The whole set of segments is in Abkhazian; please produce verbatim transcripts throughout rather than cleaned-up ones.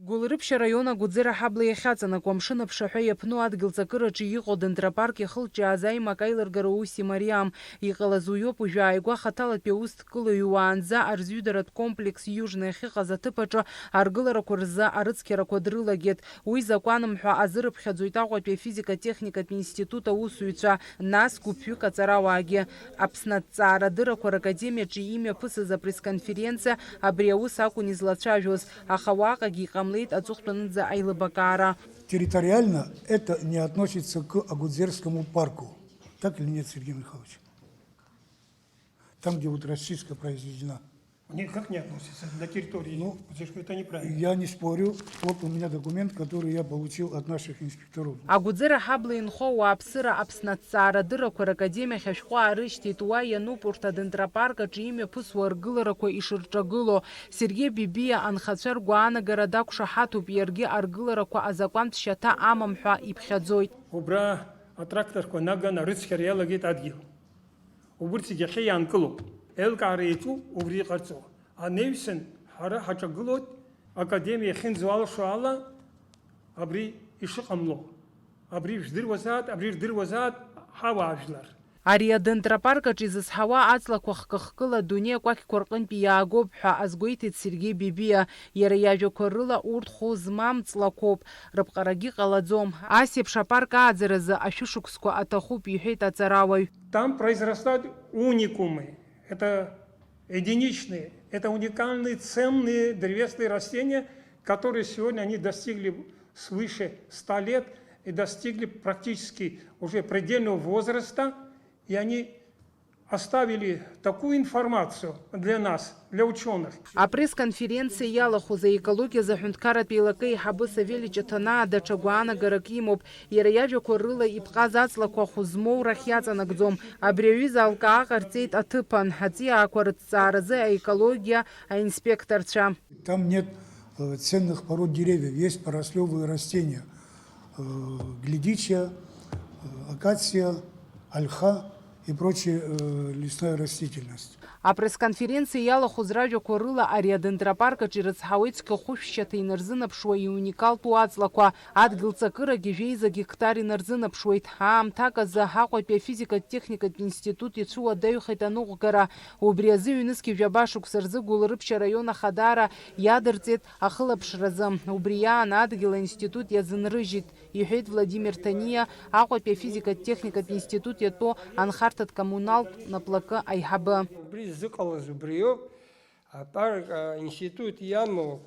Гәылрыԥшь араион Агәыӡера аҳабла иахьаҵанакуа амшын аԥшаҳәа иаԥну адгьыл ҵакыраҿы иҟоу адендропарк иахылҿиааз аимак аилыргара ус имариам. Иҟалаз уиоуп, уажәы ааигәа хаҭалатәи аусҭкылаҩ уаанӡа арзҩыдаратә комплекс Иужни ахьыҟаз аҭыԥ аҿы аргыларақәа рзы арыцқьарақәа дрылагеит. Уи закәанымҳәа азырыԥхьаӡоит Аҟәатәи афизика-техникатә институт аусзуҩцәа, нас гәыԥҩык аҵарауаагьы. Аԥсны аҭҵаарадыррақәа ракадемиаҿы имҩаԥысыз апресс-конференциа абри аус акәын излацәажәоз, аха уаҟагьы иҟамлеит аҵыхәтәанынӡа аилыбакаара. Территориально это не относится к Агудзерскому парку. Так или нет, Сергей Михайлович? Там, где вот расчистка произведена. Никак не относится на территории. Ну, потому что это неправильно. Я не спорю. Вот у меня документ, который я получил от наших инспекторов. Агәыӡера аҳабла инхо ауааԥсыра Аԥсны аҭҵаарадыррақәа ракадемиахь ашәҟәы аарышьҭит, уа иануп урҭ адендропарк аҿы имҩаԥысуа аргыларақәа ишырҿагыло. Сергеи Бибиа анхацәа ргәаанагара дақәшаҳаҭуп, иаргьы аргыларақәа азакәантә шьаҭа амам ҳәа иԥхьаӡоит. Убра атракторқәа наган арыцқьара иалагеит адгьыл. Убырҭ зегьы ахьы иаанкылоуп. Еилкаара иаҿуп убри иҟарҵо. Анаҩсан ҳара ҳаҿагылоит академиа иахьынӡоалшо ала абри ишыҟамло. Абри жәдыруазаат, абри рдыруазаат ҳауаажәлар. Ари адендропарк аҿы изызҳауа аҵлақәа хкы-хкыла адунеи акәакьқәа рҟынтәи иаагоуп ҳәа азгәеиҭеит Сергеи Бибиа. Иара иажәақәа рыла урҭ хәы змам ҵлақәоуп, рыԥҟарагьы ҟалаӡом. Ас еиԥш апарк ааӡаразы ашәышықәсқәа аҭахуп, иҳәеит аҵарауаҩ. Там произрастают уникумы. Это единичные, это уникальные ценные древесные растения, которые сегодня они достигли свыше ста лет и достигли практически уже предельного возраста, и они оставили такую информацию для нас, для учёных. Апресс-конференциа иалахәыз аекологиазы аҳәынҭқарратә еилакы аиҳабы Савелий Ҷыҭанаа даҽа гәаанагарак имоуп. Иара иажәақәа рыла иԥҟаз аҵлақәа хәы змоу рахь иаҵанакӡом. Абри аҩыза алкаа ҟарҵеит аҭыԥан, аҵиаақәа рыҭҵааразы аекологиа аинспекторцәа. Там нет, э, ценных пород деревьев, есть порослевые растения, э, глядичья, э, акация, ольха и прочая, э, лесная растительность. Апресс-конференциа иалахәыз ражәақәа рыла ари адендропарк аҿы ирыцҳауеит цқьа хәышә шьаҭа инарзынаԥшуа иуникалтәу аҵлақәа. Адгьыл ҵакырагьы жәеиза гектар инарзынаԥшуеит. Аамҭак азы Аҟәатәи афизикатә техникатә институт ицәуадаҩхеит аныҟәгара. Убри азы ҩнызқьи жәаба шықәса рзы Гәылрыԥшь араион Ахадара иадырҵеит ахылаԥшразы. Убри иаан адгьыл аинститут иазынрыжьит, иҳәеит Владимир Ҭаниа, Аҟәатәи афизикатә техникатә институт иатәу анхарҭатә коммуналтә наплакы аиҳабы. Убри ззыҟалаз убриоуп, апарк, аинститут иамоу,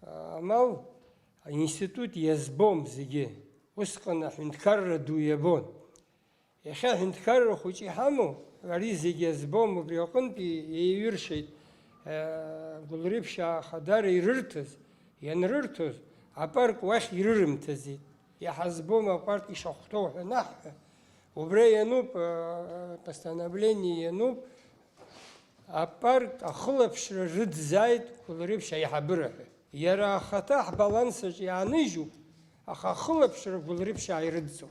амал, аинститут иазбом зегьы. Усҟан аҳәынҭқарра ду иабон. Иахьа аҳәынҭқарра хәыҷы иҳамоу, ари зегьы иазбом, убри аҟынтәи еиҩыршеит, э, Гәылрыԥшь Ахадара ирырҭаз, ианрырҭоз, апарк уахь ирырымҭаӡеит. Иҳазбом апарк ишахәҭоу ҳәа анаҳҳәа, убра иануп, э, постановление иануп, апарк ахылаԥшра рыдзааит Гәылрыԥшь аиҳабыра ҳәа. Иара ахаҭа ҳбаланс аҿы иааныжьуп, аха ахылаԥшра Гәылрыԥшь ааирыдҵом.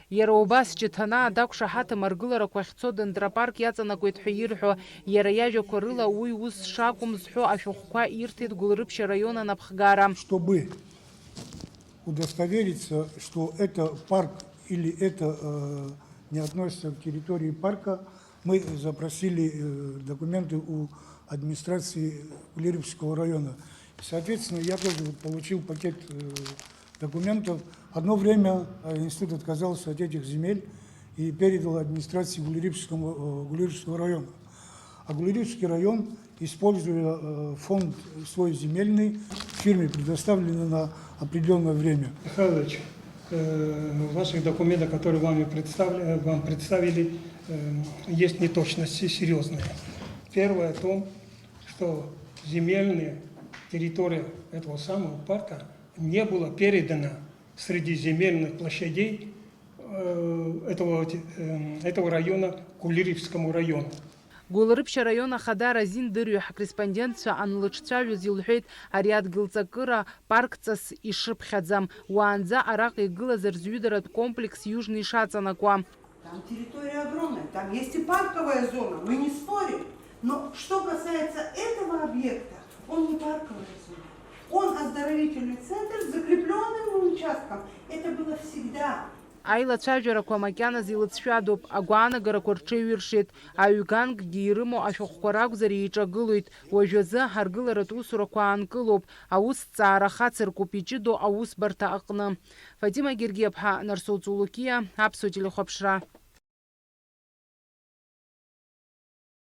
Иара убас Ҷыҭанаа дақәшаҳаҭым аргыларақәа ахьцо дендропарк иаҵанакуеит ҳәа ирҳәо, иара иажәақәа рыла уи ус шакәым зҳәо ашәҟәқәа ирҭеит Гәылрыԥшь араион анапхгара. Чтобы удостовериться, что это парк или это, э, не относится к территории парка, мы запросили, э, документы у администрации Гулеревского района. Соответственно, я тоже вот получил пакет, э, документов. Одно время, э, институт отказался от этих земель и передал администрации Гулеревского, э, Гулеревского района. А Гулеревский район, используя, э, фонд свой земельный, фирме предоставлено на определённое время. Михайлович, э, в ваших документах, которые вами представле-, э, вам представили, э, есть неточности серьёзные. Первое о том, что земельная территория этого самого парка не была передана среди земельных площадей, э, этого, э, этого района Гулеревскому району. Гәылрыԥшь араион Ахадара азин дырҩа ҳкорреспондентцәа анлыҿцәажәоз илҳәеит, ари адгьыл ҵакыра паркҵас ишыԥхьаӡам, уаанӡа араҟа игылаз арзҩыдаратә комплекс Иужни ишаҵанакуа. Там территория огромная, там есть и парковая зона, мы не спорим. Но что касается этого объекта, он не парковая зона. Он оздоровительный центр с закрепленным участком. Это было всегда. Аилацәажәарақәа макьаназ илыҵшәадоуп, агәаанагарақәа рҽеиҩыршеит, аҩганггьы ирымоу ашәҟәқәа ракәзар еиҿагылоит, уажәазы ҳаргыларатә усурақәа аанкылоуп, аусҭҵаара хацыркуп иҷыдоу аусбарҭа аҟны. Фатима Гергиаԥҳа, Нарсоу Цулукиа, Аԥсуа телехәаԥшра.